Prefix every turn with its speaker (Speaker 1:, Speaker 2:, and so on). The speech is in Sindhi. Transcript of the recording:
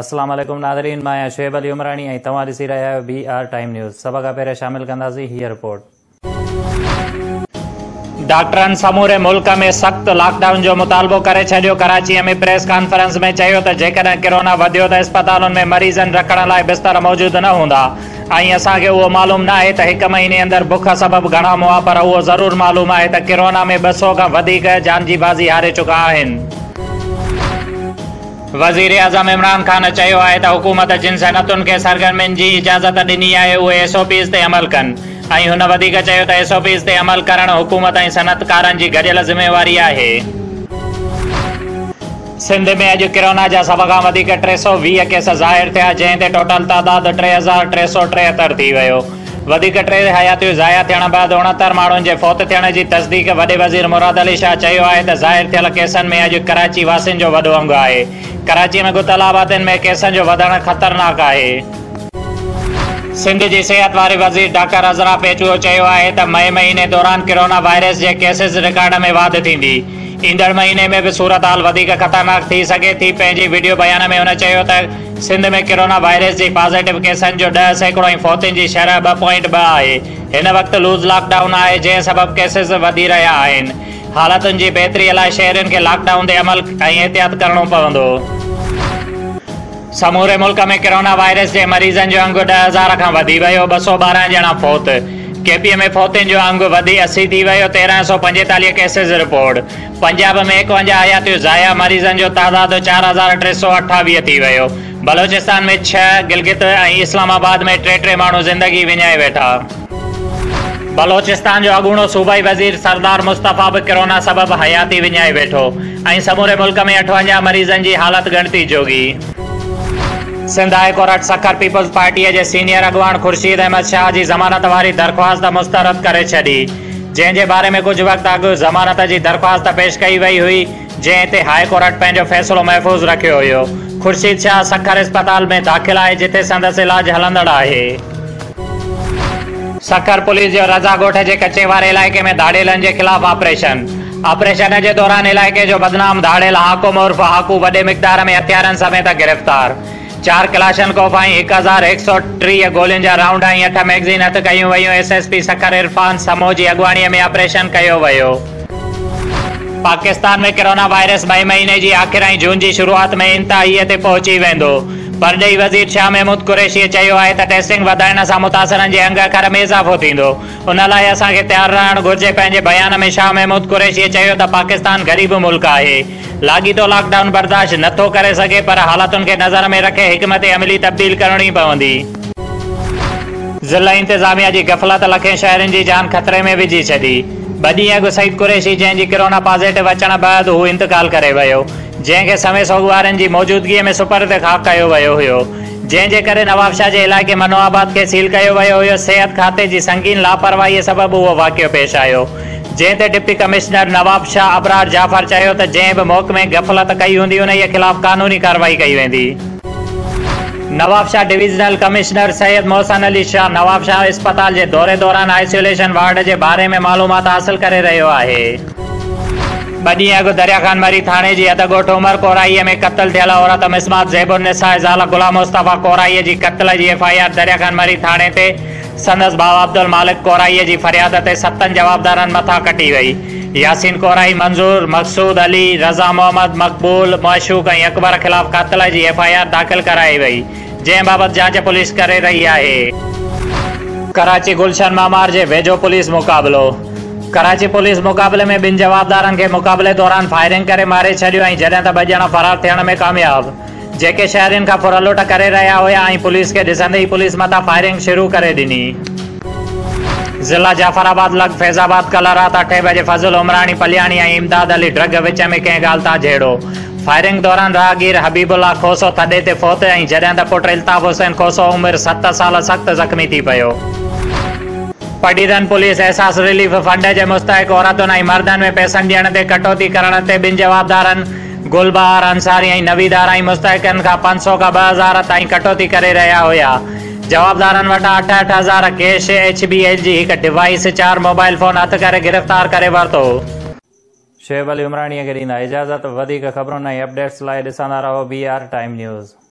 Speaker 1: السلام عليڪم ناظرين مان آهيان شعيب علي عمراڻي ۽ توهان ڏسي رهيا آهيو بي آر ٽائيم نيوز سڀ کان پهريان شامل ڪنداسين هيء رپورٽ.
Speaker 2: ڊاڪٽرن سموري ملڪ ۾ سخت لاڪ ڊائون جو مطالبو ڪري ڇڏيو، ڪراچيء ۾ پريس ڪانفرنس ۾ چيو ته جيڪڏهن ڪرونا وڌيو ته اسپتالن ۾ مريضن رکڻ لاء بستر موجود نه هوندا ۽ اسان کي اهو معلوم ناهي ته هڪ مهيني اندر بک سبب گهڻا مئا پر اهو ضرور معلوم آهي ته ڪرونا ۾ 200 کان وڌيڪ جان جي بازي هاري چڪا آهن. وزيراعظم عمران خان چيو آهي ته حڪومت جن صنعتن کي سرگرمين جي اجازت ڏني آهي اهي ايس او پيز تي عمل ڪن ۽ هن وڌيڪ چيو ته ايس او پيز تي عمل ڪرڻ حڪومت ۽ صنعتڪارن جي گڏيل ذميواري آهي. سنڌ ۾ اڄ ڪرونا جا سڀ کان وڌيڪ 320 ڪيس ظاهر ٿيا جنهن تي ٽوٽل تعداد 3373 ٿي ويو. وڌيڪ ٽي حياتيون ضايع ٿيڻ بعد 69 ماڻهن جي فوت ٿيڻ جي تصديق وڏي وزير مراد علي شاهه چيو آهي ته ظاهر ٿيل ڪيسن ۾ اڄ ڪراچي واسين جو وڏو انگ آهي. ڪراچي ۾ گتل آبادين ۾ ڪيسن جو وڌڻ خطرناڪ آهي. سنڌ جي صحت واري وزير ڊاڪٽر عذرا پيچوهو چيو آهي ته مئي مهيني دوران ڪرونا وائرس جي ڪيسز رڪارڊ ۾ واڌ ٿيندي. ايندڙ مهيني ۾ به صورتحال وڌيڪ خطرناڪ ٿي سگهي ٿي. پنهنجي وڊيو بيان ۾ هن چيو ته سنڌ ۾ ڪرونا وائرس جي پازيٽو ڪيسن جو 10% ۽ فوتين جي شرح 2.2 آهي. هن وقت لوز لاڪ ڊائون آهي جنهن سبب ڪيسز وڌي رهيا آهن. حالتن جي بهتري لاء شهرين کي لاڪ ڊائون تي عمل ۽ احتياط ڪرڻو پوندو. سموري ملڪ ۾ ڪرونا وائرس جي مريضن جو انگ 10,000 کان وڌي ويو، 212 ڄڻا فوت. ڪي پي ۾ فوتين جو انگ وڌي 80 ٿي ويو، 1345 ڪيسز رپورٽ. پنجاب ۾ 51 حياتيون ضايع، مريضن جو تعداد 4328 ٿي ويو. بلوچستان ۾ 6، گلگت ۽ اسلام آباد ۾ ٽي ٽي ماڻهو زندگي وڃائي ويٺا. بلوچستان جو اڳوڻو صوبائي وزير سردار مصطفيٰ به ڪرونا سبب حياتي وڃائي ويٺو ۽ سموري ملڪ ۾ 58 مريضن جي حالت ڳڻتي جوڳي. Sindh high court Sukkur peoples پارٽيء جي سينيئر اڳواڻ خورشيد احمد شاهه جي ضمانت واري درخواست مسترد ڪري ڇڏي، جنهن جي باري ۾ ڪجهه وقت اڳ ضمانت جي درخواست پيش ڪئي وئي هئي، جنهن تي هاء ڪورٽ پنهنجو فيصلو محفوظ رکيو هيو. خورشيد شاهه سکر اسپتال ۾ داخل آهي، جتي سندس علاج هلندڙ آهي. سکر پوليس جو رضا ڳوٺ جي ڪچي واري علائقي ۾ ڌاڙيلن جي خلاف آپريشن، آپريشن جي دوران علائقي جو بدنام ڌاڙيل هاڪم عرف هاڪو وڏي مقدار ۾ هٿيارن سميت گرفتار، چار ڪلاشنڪوف ۽ 1130 گولين جا رائونڊ ۽ اٺ ميگزين هٿ ڪيون ويون، S S P Sukkur Irfan Samo جي اڳواڻي ۾ آپريشن ڪيو ويو. پاڪستان ۾ ڪرونا وائرس مئي مهيني جي آخر ۽ جون جي شروعات ۾ انتهائي تي پهچي ويندو. پرڏيهي وزير شاهه محمود قريشيء چيو آهي ته ٽيسٽنگ وڌائڻ سان متاثرن جي انگ اکر ۾ اضافو ٿيندو، ان لاء اسان کي تيار رهڻ گهرجي. پنهنجي بيان ۾ شاهه محمود قريشيء چيو ته پاڪستان غريب ملڪ آهي، لاڳيتو لاڪ ڊائون برداشت نه ٿو ڪري سگهي پر حالتن کي نظر ۾ رکي حڪمت عملي تبديل ڪرڻي پوندي. ضلعي انتظاميا جي غفلت لکين شهرين جي جان خطري ۾ وجهي ڇڏي. ٻه ڏينهن اڳ سعيد قريشي جنهن جي ڪرونا پازيٽو اچڻ بعد هو انتقال ڪري ويو، جنهن کي سوين سوڳوارن جي موجودگي ۾ سپرد خاڪ ڪيو ويو هيو، جنهن جي ڪري نوابشاهه جي علائقي منو آباد کي سيل ڪيو ويو هيو، صحت کاتي جي سنگين لاپرواهي سبب اهو واقعو پيش آيو، جنهن تي ڊپٽي ڪمشنر نوابشاهه ابرار جعفر چيو ته جنهن به محڪمي غفلت ڪئي هوندي انهيء خلاف قانوني ڪارروائي ڪئي ويندي. نوابشاهه ڊويزنل ڪمشنر سيد محسن علي شاهه نوابشاهه اسپتال جي دوري دوران آئسوليشن وارڊ جي باري ۾ معلومات حاصل ڪري رهيو آهي. ٻه ڏينهن اڳ دريا خان مري ٿاڻي جي حد ڳوٺ عمر ڪورائي ۾ قتل ٿيل عورت مسمات زيب النساء زال غلام مصطفيٰ ڪورائي جي قتل جي F I R Darya Khan Marri ٿاڻي تي سندس ڀاء عبدالمالڪ ڪورائي جي فرياد تي ستن جوابدارن مٿان ڪٽي وئي. ياسين ڪورائي، منظور، مقصود علي، رضا محمد، مقبول، معشوق ۽ اڪبر خلاف قتل جي ايف I R داخل ڪرائي وئي، جنهن بابت جاچ پوليس ڪري رهي آهي. ڪراچي گلشن معمار جي ويجهو پوليس مقابلو، ڪراچي پوليس مقابلي ۾ ٻن جوابدارن کي مقابلي دوران فائرنگ ڪري ماري ڇڏيو ۽ جڏهن ته ٻه ڄڻا فرار ٿيڻ ۾ ڪامياب. جيڪي شهرين کان ڦرلوٽ ڪري رهيا هيا ۽ پوليس کي ڏسندي ئي پوليس مٿان فائرنگ شروع ڪري ڏني. ضلع جعفر آباد لڳ فيض آباد ڪلهه رات اٺين بجي فضل عمراڻي پلياڻي ۽ امداد علي ڊرگهه وچ ۾ ڪنهن ڳالهه تان جهيڙو. فائرنگ دوران راهگير حبيب الله کوسو ٿڏي تي فوت ۽ جڏهن ته پٽ الطاف حسين کوسو عمر ست سال سخت زخمي ٿي پيو. پڊعيدن پوليس احساس رليف فنڊ جي مستحق عورتن ۽ مردن ۾ پئسن ڏيڻ تي ڪٽوتي ڪرڻ تي ٻن جوابدارن گل بهار انصاري ۽ نويد آرائين مستحقن کان 500 کان 2000 تائين ڪٽوتي ڪري رهيا هيا. جوابدارن وٽان اٺ اٺ هزار ڪيش، ايڇ بي ايل جي هڪ ڊوائيس، چار موبائل فون هٿ ڪري گرفتار ڪري ورتو.
Speaker 1: شعيب علي عمراڻيء کي ڏيندا اجازت، وڌيڪ خبرن ۽ اپڊيٽس لاء ڏسندا رهو بي آر ٽائيم نيوز.